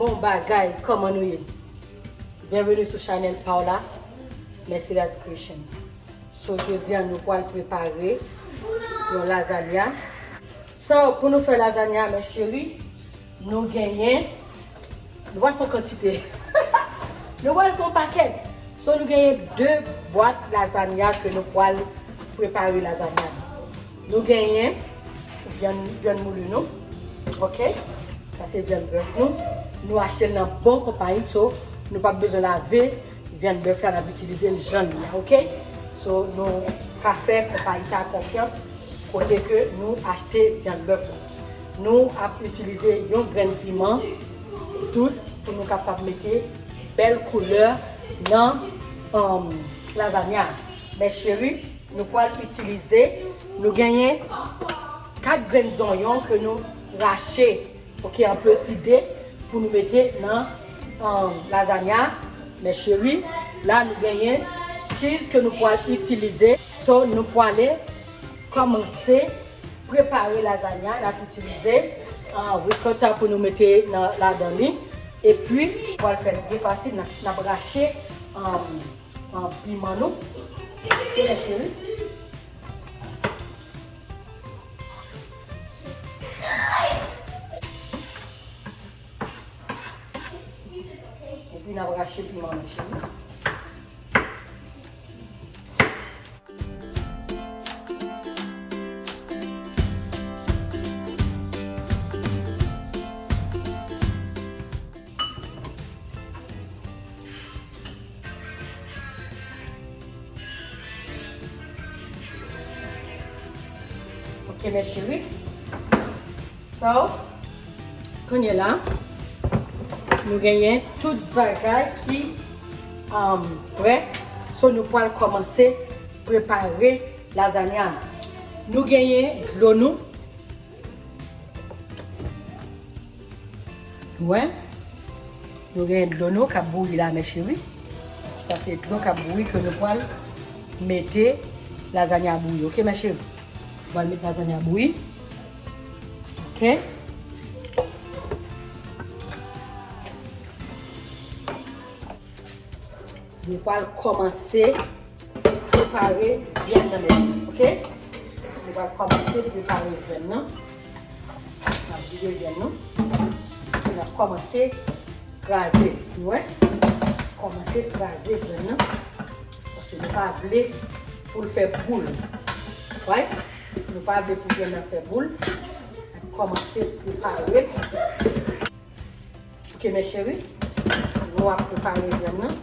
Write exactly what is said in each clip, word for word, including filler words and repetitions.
Bon bagay, kòman nou ye? Byenveni sou chanèl Paola Mercedes Creations. So, jodi a nou pral prepare yon lazanya. So, pou nou fè lazanya, mes chéris, nou genyen, nou pral fè yon kantite. Nou pral fè yon pakèt. So, nou genyen de bwat lazanya ke nou pral prepare lazanya. Nou genyen vyann, vyann mouli nou. Ok? Sa se vyann bèf nou. Nou achte l nan bon konpayi, so nou p ap bezwen lave vyann bèf la, n ap itilize l jan l ye a, ok? So, nou ka fè konpayi sa a konfyans kote ke nou achte vyann bèf la. Nou ap itilize yon grenn piman dous pou nou kapab mete bèl koulè nan, um, lazanya. Mes chéris, nou pral itilize, nou genyen kat grenn zonyon ke nou rache, ok, an peti de, pou nou mete nan, um, lazanya. Mes chéris, la nou genyen cheese ke nou pral itilize. So, nou prale kòmanse prepare lazanya. N ap itilize, uh, ricotta pou nou mete nan, ladan li. Epi, pral fè l byen fasil. N ap, n ap rache, um, an piman nou. Ok, mes chéris. Epi n ap rache piman, mes chéris. Ok, mes chéris. So, kounye la, nou genyen tout bagay ki, um, prè. So, nou pral kòmanse prepare lazanya. Nou genyen dlo nou. Wè, nou gen dlo nou k ap bouyi la, mes chéris. Sa se dlo k ap bouyi ke nou pral mete lazanya bouyi, ok, mes chéris? Nou pral mete lazanya bouyi. Ok. Nou pral kòmanse prepare vyann nan, men, ok? Nou pral kòmanse prepare vyann nan. N ap vide vyann nan. Epi n ap kòmanse kraze. Ou wè? Kòmanse kraze vyann nan. Paske nou pa vle pou l fè boul. Right? Nou pa vle pou vyann nan fè boul. N ap kòmanse prepare. Ok, mes chéris, nou ap prepare vyann nan.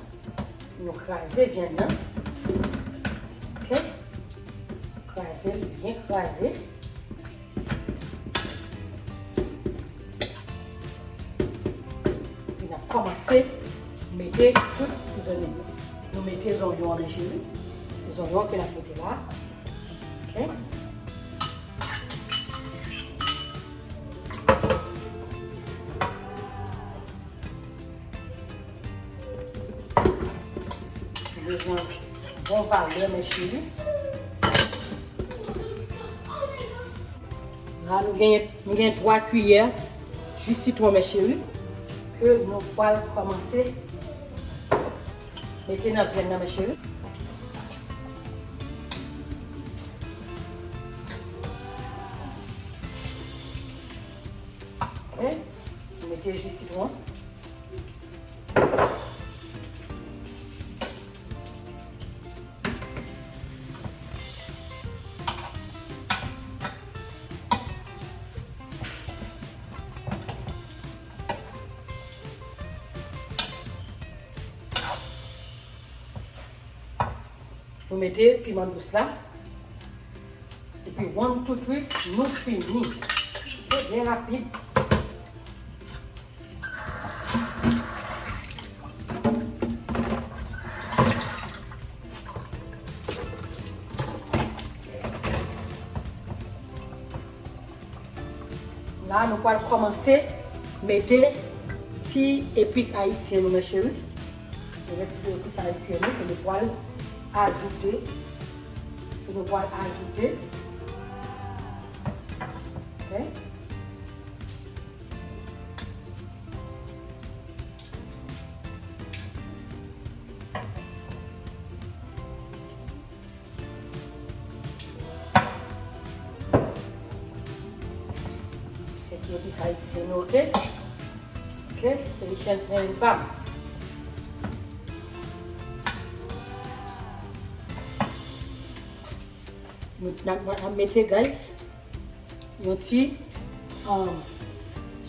Nou kraze vyann nan. Ok? Kraze l, byen kraze. Epi n ap kòmanse mete tout sizonnen yo. Nou mete zonyon an, mes chéris. Se zonyon ke n ap mete la. Ok? Bezwen bon valè, mes chéris. La, nou genyen, nou genyen twa kiyè ji sitwon, mes chéris, ke nou pral kòmanse mete nan vyann nan, mes chéris. Ok, nou mete ji sitwon. Nou mete piman dous la. Epi one, two, three, nou fini. Se byen rapid. La, nou pral kòmanse mete ti epis ayisyen nou, mes chéris. Mete ti epis ayisyen nou ke nou pral ajoute. Ke nou pral ajoute. Ok. Epis ayisyen nou, oke? Oke? Haitian friend pa m. Nou, n ap, n ap mete, guys, yon ti, um,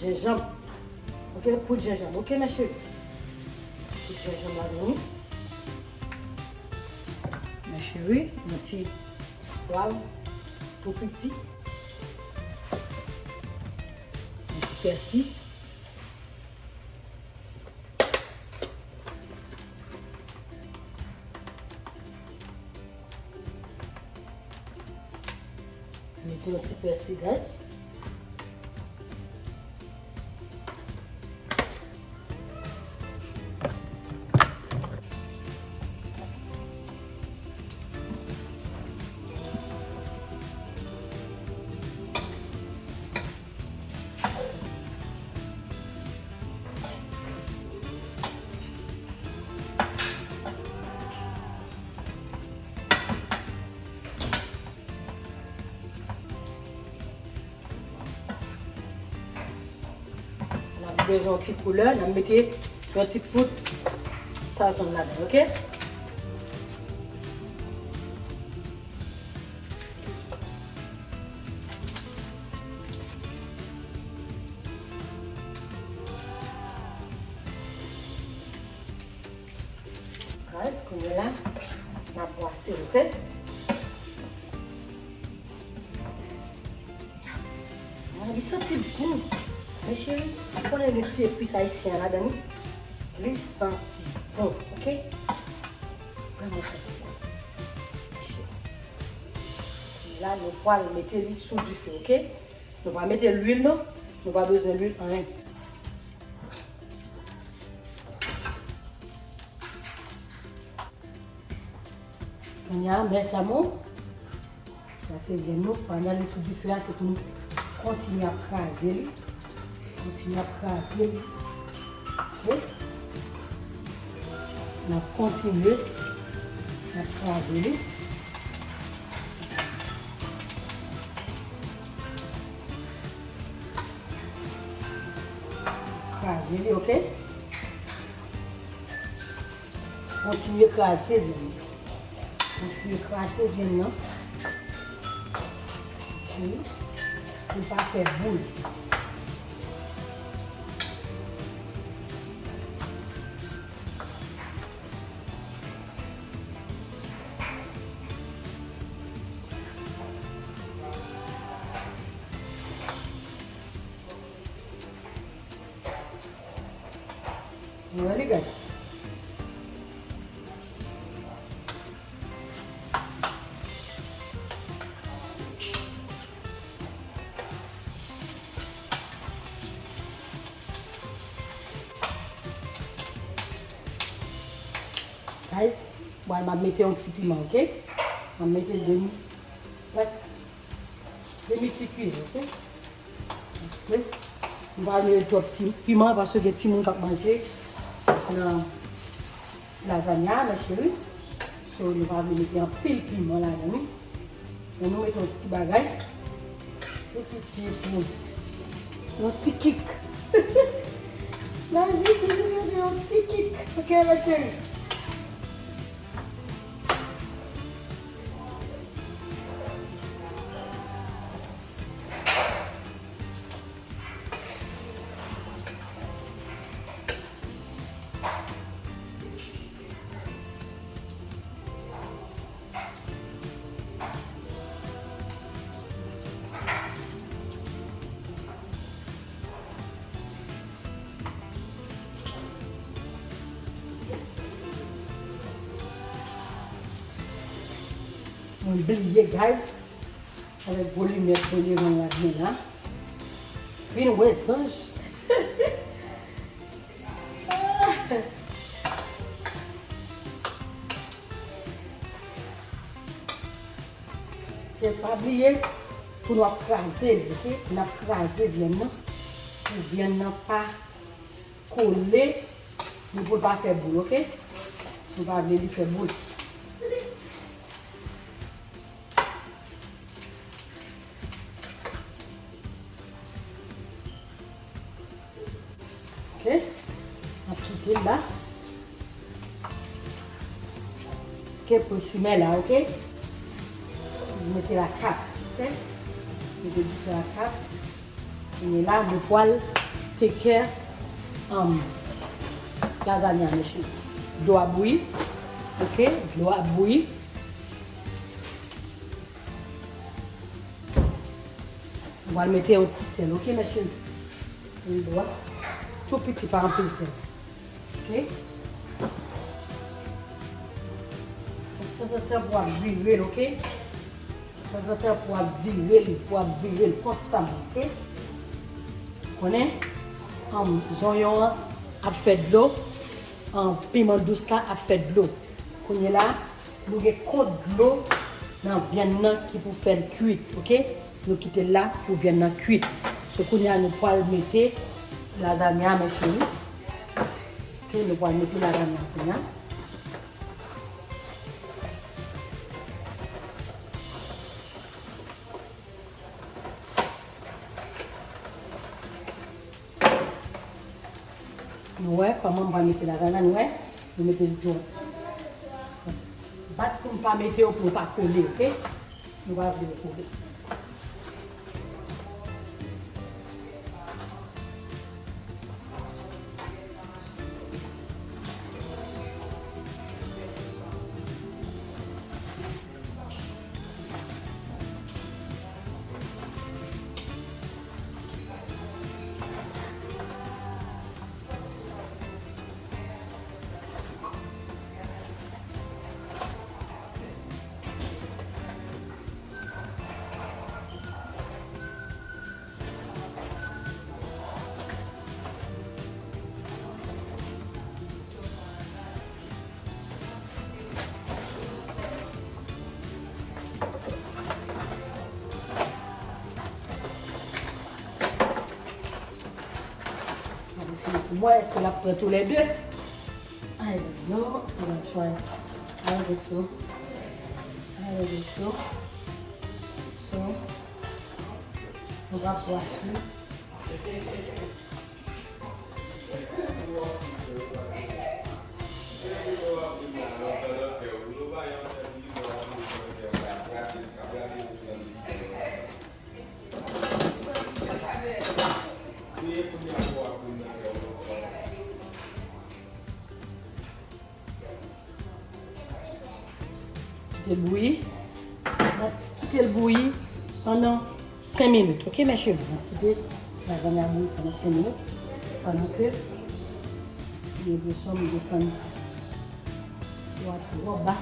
jenjanm. Oke, poud jenjanm. Oke, mè cheri? Ti poud jenjanm ladan wi. Mè cheri, yon ti pwav tou piti. Yon ti pèsi. Mete yon ti pèsi, guys. N ap bezwen yon ti koulè, n ap mete yon ti poud sazon ladan, oke? Guys, kounye la, n ap bwase, oke? Ah, li santi bon. Men cheri, ou konnen gen ti epis ayisyen an ladan li. Li santi bon, oke? Vrèman santi bon. Men cheri. La, nou pral mete li sou dife, oke? Nou pa mete lwil, non. Nou pa bezwen lwil, anyen. Kounye a, mes amours, sa se vyann nou. Pandan li sou dife a, se pou nou kontinye ap kraze li. Kontinye ap kraze li. Oke? N ap kontinye ap kraze li. Kraze li, oke? Kontinye kraze vyann nan. Kontinye kraze vyann nan. Oke. Pou l pa fè boul. Nou wè li, guys. Guys, bon, m ap mete yon ti piman, oke? M ap mete demi, like, demi ti kiyè, oke? Wi. Nou pa vle twòp ti piman paske gen timoun k ap manje nan lazanya, mes chéris. So, nou pa vle mete anpil piman ladan, wi. Men nou mete yon ti bagay. Tou piti pou yon ti kik. Nan jis, jis, jis, yon ti kik. Oke, mes chéris? Mwen bliye, guys. Avèk gwo linèt mwen devan l la byen la. Vin wè zanj. Oke, pa bliye pou nou ap kraze li, oke? N ap kraze vyann nan pou vyann nan pa kole, men pou l pa fè boul, oke? Nou pa vle li fè boul. Oke, Ok? M ap kite l la. Ok, pou l simen la, ok? M mete la kap, ok? Mete dife la kap. Kounye la, nou pral take care, um, lazanya, mesye. Dlo a bouyi, ok? Dlo a bouyi. Nou pral mete yon ti sèl, ok, mesye? Yon dwa tou piti, pa anpil sèl. Ok? Tanzantan pou w ap vire l, ok? Tanzantan pou w ap vire l, pou w ap vire l konstanman, ok? Konnen, um, zonyon an ap fè dlo, um, piman dous la ap fè dlo. Kounye la, nou gen kont dlo nan vyann nan ki pou fè l kuit, ok? Nou kite l la pou vyann nan kuit. So, kounye a, nou pral mete lazanya, mes chéris. Ok, nou pral mete lazanya kounye a. Nou wè kòman m pral mete ladan la, nou wè, nou mete l tou. Bat pou m pa mete yo pou yo pa kole, ok? Nou pa vle yo kole. Mwen, èske l ap pran toulède? I don't know. I'm gonna try. I don't think so. I don't think so. So, nou va pran. Kite l bouyi. N ap kite l bouyi pandan senk minit, ok, mes chéris? N ap kite lazanya bouyi pandan senk minit. Pandan ke, gen enpresyon m desann fou a twò ba.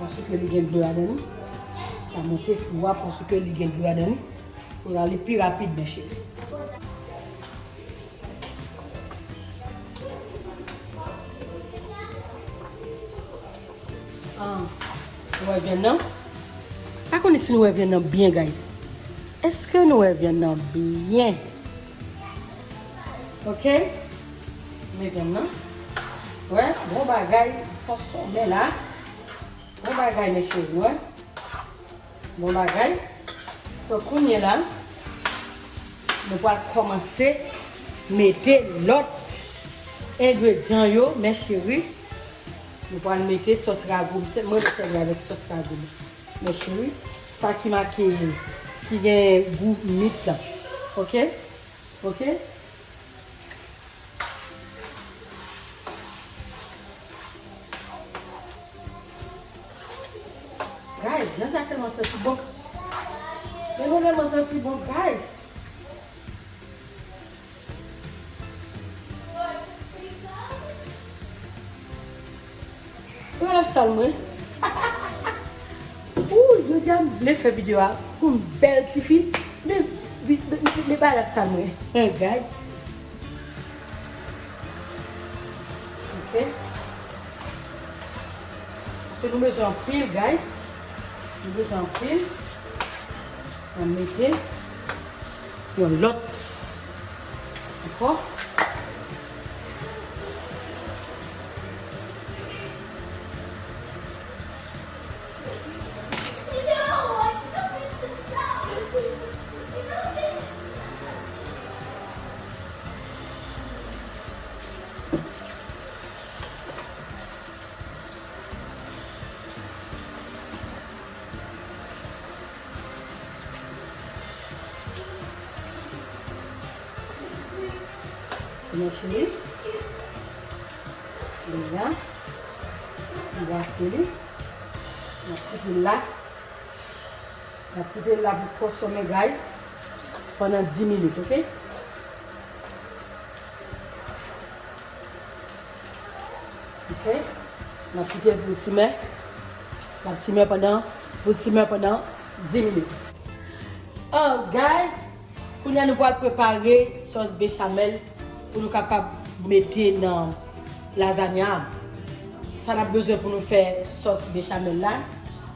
Paske li gen dlo ladan li. Sa monte fou a paske li gen dlo ladan li. Pou l ale pi rapid, mes chéris. Ah, nou wè vyann nan? Pa konnen si nou wè vyann nan byen, guys. Èske nou wè vyann nan byen? Ok? Men vyann nan. Wè, bon bagay, fason men la. Bon bagay, mes chéris, wè. Bon bagay. So, kounye la, nou pral kòmanse mete lòt engredyan yo, mes chéris. Nou pral mete sòs ragout. Mwen, mwen sèvi avèk sòs ragout, mes chéris. Sa ki make, ki gen gou mit la. Ok? Ok? Guys, vyann sa tèlman santi bon. Vyann sa tèlman santi bon, guys. Ou wè l ap sal mwen. Ooh, jodi a m vle fè videyo a pou m bèl tifi. Men, vi- men, men, men pa l ap sal mwen. Guys. Ok. Paske nou bezwen anpil, guys. Nou bezwen anpil. N ap mete yon lòt ankò. Mèsi li. Deja. M brase li. M ap kite l la. M ap kite l la pou konsome, guys, pandan dis minit, oke? Oke? M ap kite l pou l simen. M ap simen pandan, pou l simen pandan dis minit. Oh, guys, kounye a nou pral prepare sòs bechamel pou nou kapab mete nan lazanya a. Sa n ap bezwen pou nou fè sòs bechamel la,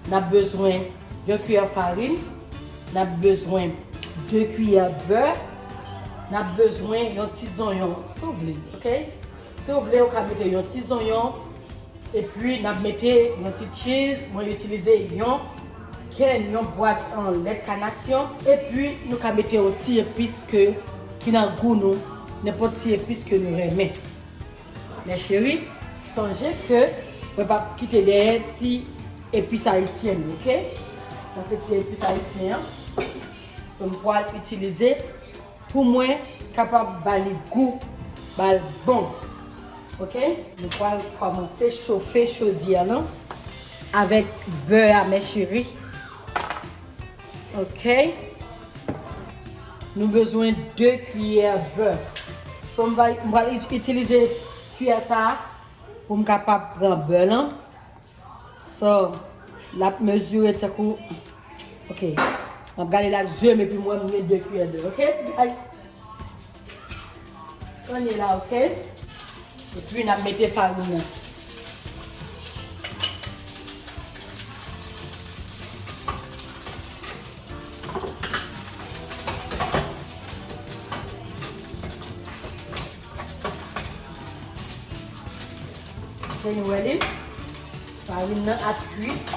n ap bezwen de kiyè farin, n ap bezwen de kiyè bè, n ap bezwen yon ti zonyon, si w vle, oke? Si w vle, ou ka mete yon ti zonyon, epi n ap mete yon ti cheese, mwen itilize yon kenn, yon bwat an lèt kanasyon, epi nou ka mete yon ti epis ke, ki nan gou nou, nenpòt ti epis ke nou renmen. Mes chéris, sonje ke mwen p ap kite dèyè ti epis ayisyen nou, oke? Sa se ti epis ayisyen an ke m pral itilize pou mwen kapab ba li gou, ba l bon. Oke? Nou pral kòmanse chofe chodyè lan avèk bè a, mes chéris. Oke? Nou bezwen de kiyè bè. So, m va, m va it-, itilize kiyè sa a pou m kapab pran bè lan. So, l ap mezire tankou, oke. M ap gade l ak zye m epi m wè m gen de kiyè bè, oke, guys? Kounye la, oke? Epi n ap mete farin nan. Oke, nou wè li. Farin nan ap kwit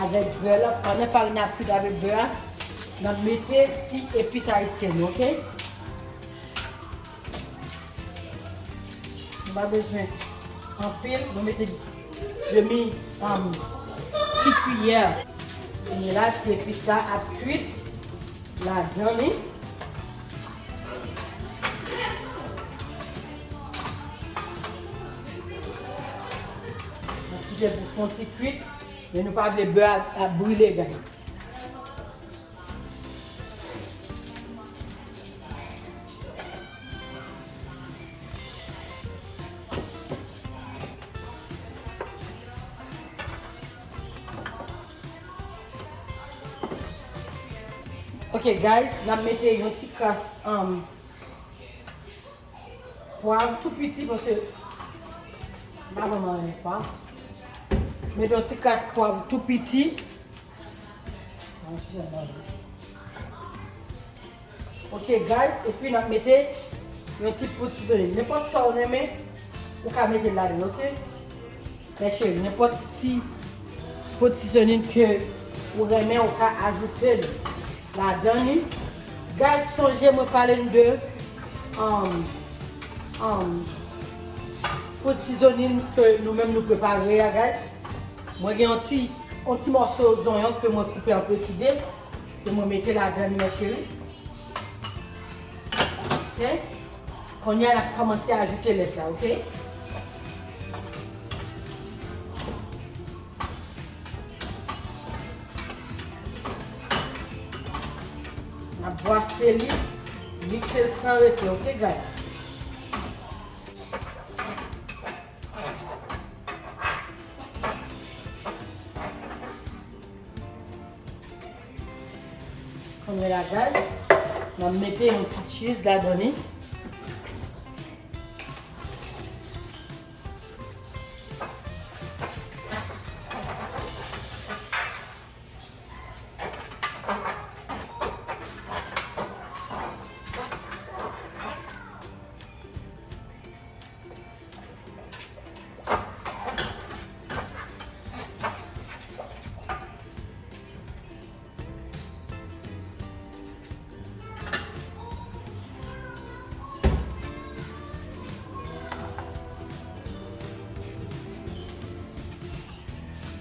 avèk bè la. Pandan farin nan ap kwit avèk bè a, n ap mete ti epis ayisyen nou, oke? Nou pa bezwen anpil, nou mete demi, um, ti kiyè. Kounye la, ti epis la ap kwit ladan li. N ap kite l pou fè yon ti kwit, men nou pa vle bè a, a brile, guys. Ok, guys, n ap mete yon ti kras, um, pwav tou piti, paske m pa vrèman renmen pwav. Mete yon ti kras pwav tou piti. Ok, guys, epi n ap mete yon ti poud sizonin. Nenpòt sa w renmen, ou ka mete ladan, ok? Mes chéris, nenpòt ti poud sizonin ke ou renmen, ou ka ajoute l ladan li. Guys, sonje mwen pale n de, um, um, poud sizonin ke nou menm nou prepare a, guys. Mwen gen yon ti, yon ti mòso zonyon ke mwen koupe an peti de, ke mwen mete ladan li, mes chéris. Ok? Kounye a, n ap kòmanse ajoute lèt la, ok? N ap bwase li, mikse l san rete, ok, guys? Kounye a la, guys, m ap mete yon ti cheese ladan li.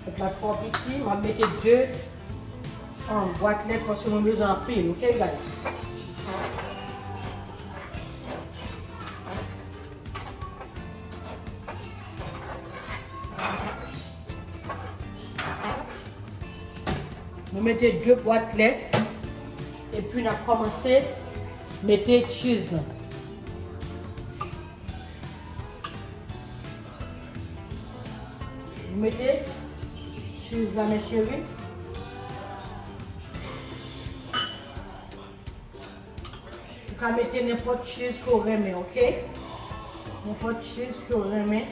Lèt la twò piti, m ap mete de, um, bwat lèt paske mwen bezwen anpil, ok, guys? Mete de bwat lèt, epi n ap kòmanse mete cheese lan. Mete cheese la, mes chéris. Ou ka mete nenpòt cheese ke w renmen, oke? Nenpòt cheese ke w renmen,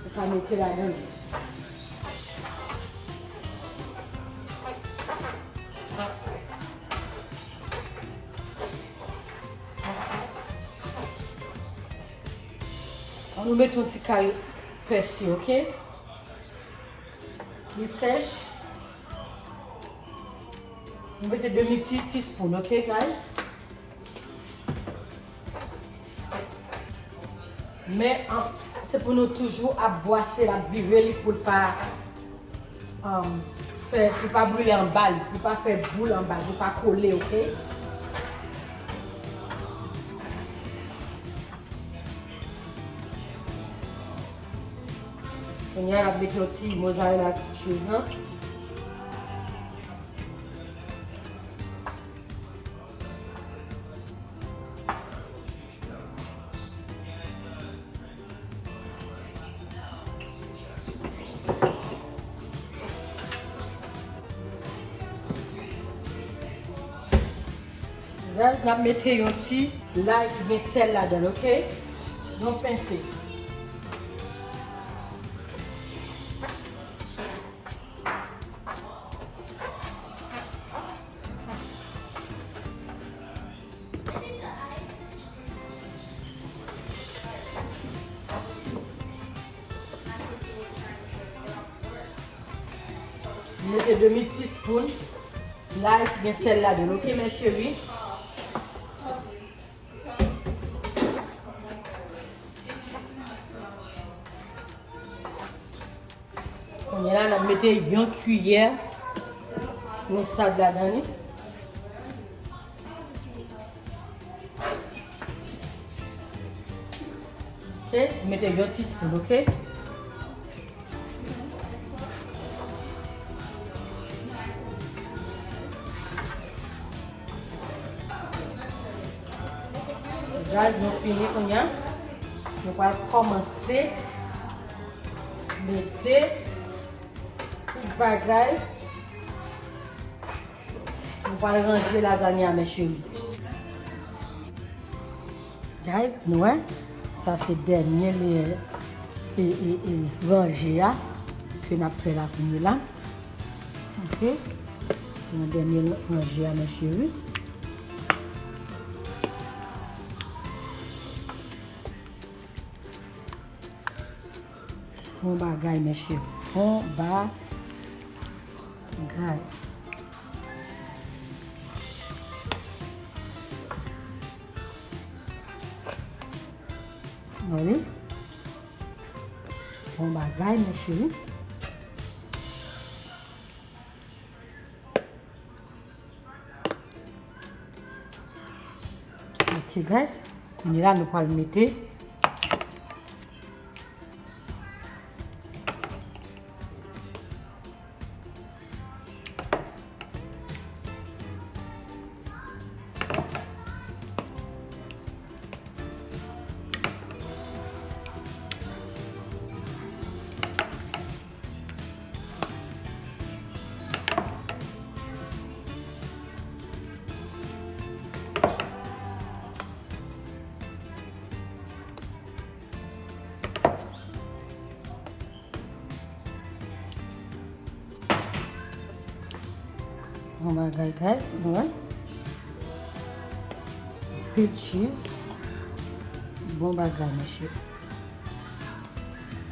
ou ka mete ladan li. Ann nou mete yon ti kal pèsi, oke? Li sèch. Nou mete demi ti, teaspoon, oke, guys? Men, an, se pou nou toujou ap bwase l, ap vire li pou l pa, um, fè, pou l pa brile anba l, pou l pa fè boul anba l, pou l pa kole, oke? Kounye a, n ap mete yon ti mozzarella cheese lan. Guys, n ap mete yon ti lay ki gen sèl ladan l, oke? Yon pense. Mete demi teaspoon lay ki gen sèl ladan l, oke, mes chéris? Kounye a la, n ap mete yon kiyè mousad ladan li. Oke, mete yon teaspoon, oke? Guys, nou fini kounye a. Nou pral kòmanse mete tout bagay. Nou pral ranje lazanya, mes chéris. Guys, nou wè, sa se dènye leyè e, e, e, ranje a ke n ap fè la kounye la. Oke. Yon dènye ranje a, mes chéris. Bon bagay, mes chéris. Bon bagay. Wi. Bon bagay, mes chéris. Ok, guys. Kounye a la, nou pral mete Bon bagay, guys, nou wè. Anpil cheese. Bon bagay, mesye.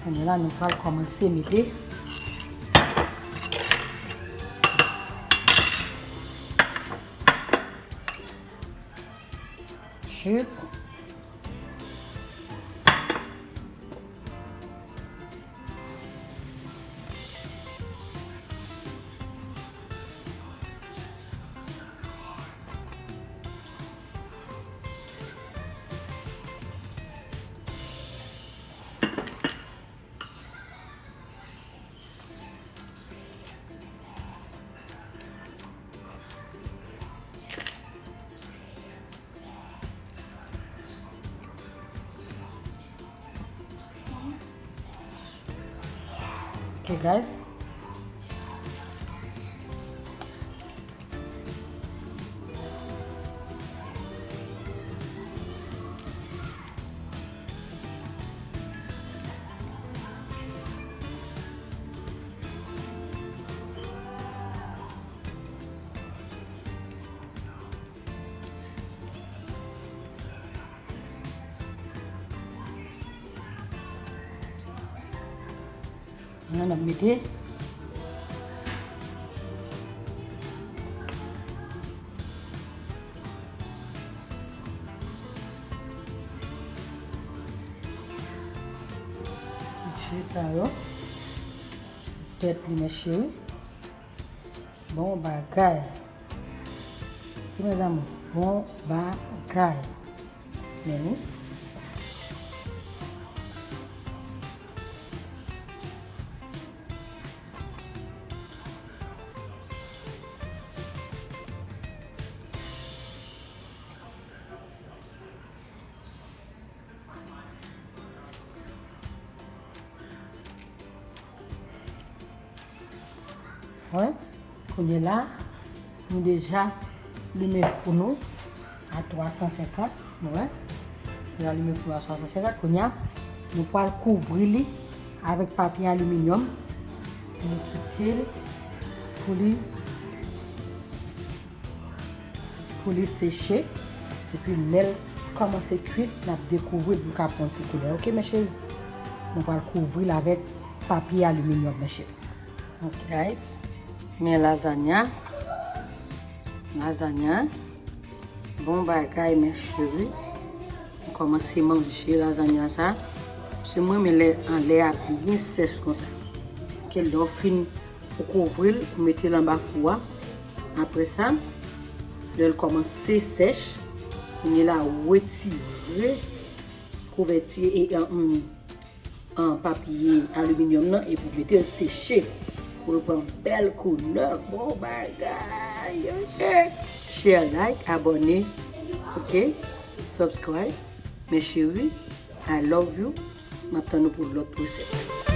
Kounye a la, nou pral kòmanse mete cheese. Guys. An, n ap mete. Mete sa yo. Tèt li, mes chéris. Bon bagay. Ti mes amours, bon bagay. Men wi. Wi. Kounye la, nou deja limen fou nou a twa san senkant, nou wè. Nou deja limen fou nou a twa san senkant. Kounye a, nou pral kouvri li avèk papye aliminyòm. Nou kite l pou li pou li seche. Epi lè l kòmanse kuit, n ap dekouvri l pou l ka pran ti koulè. Oke, mes chéris? Nou pral kouvri l avèk papye aliminyòm, mes chéris. Ok, guys. Men lazanya. Lazanya. Bon bagay, mes chéris. M kòmanse manje lazanya sa. Paske mwen renmen lè, an lè a byen sèch konsa. Ke lè w fin Ou kouvri l, ou mete l anba fou a. Apre sa, lè l kòmanse sèch, kounye la ou retire kouvèti e an, an papye aliminyòm nan epi w mete l seche pou l pran bèl koulè. Bon bagay, ok? Share, like, abòne, ok? Subscribe, mes chéris, I love you. M ap tann nou pou lòt resèt.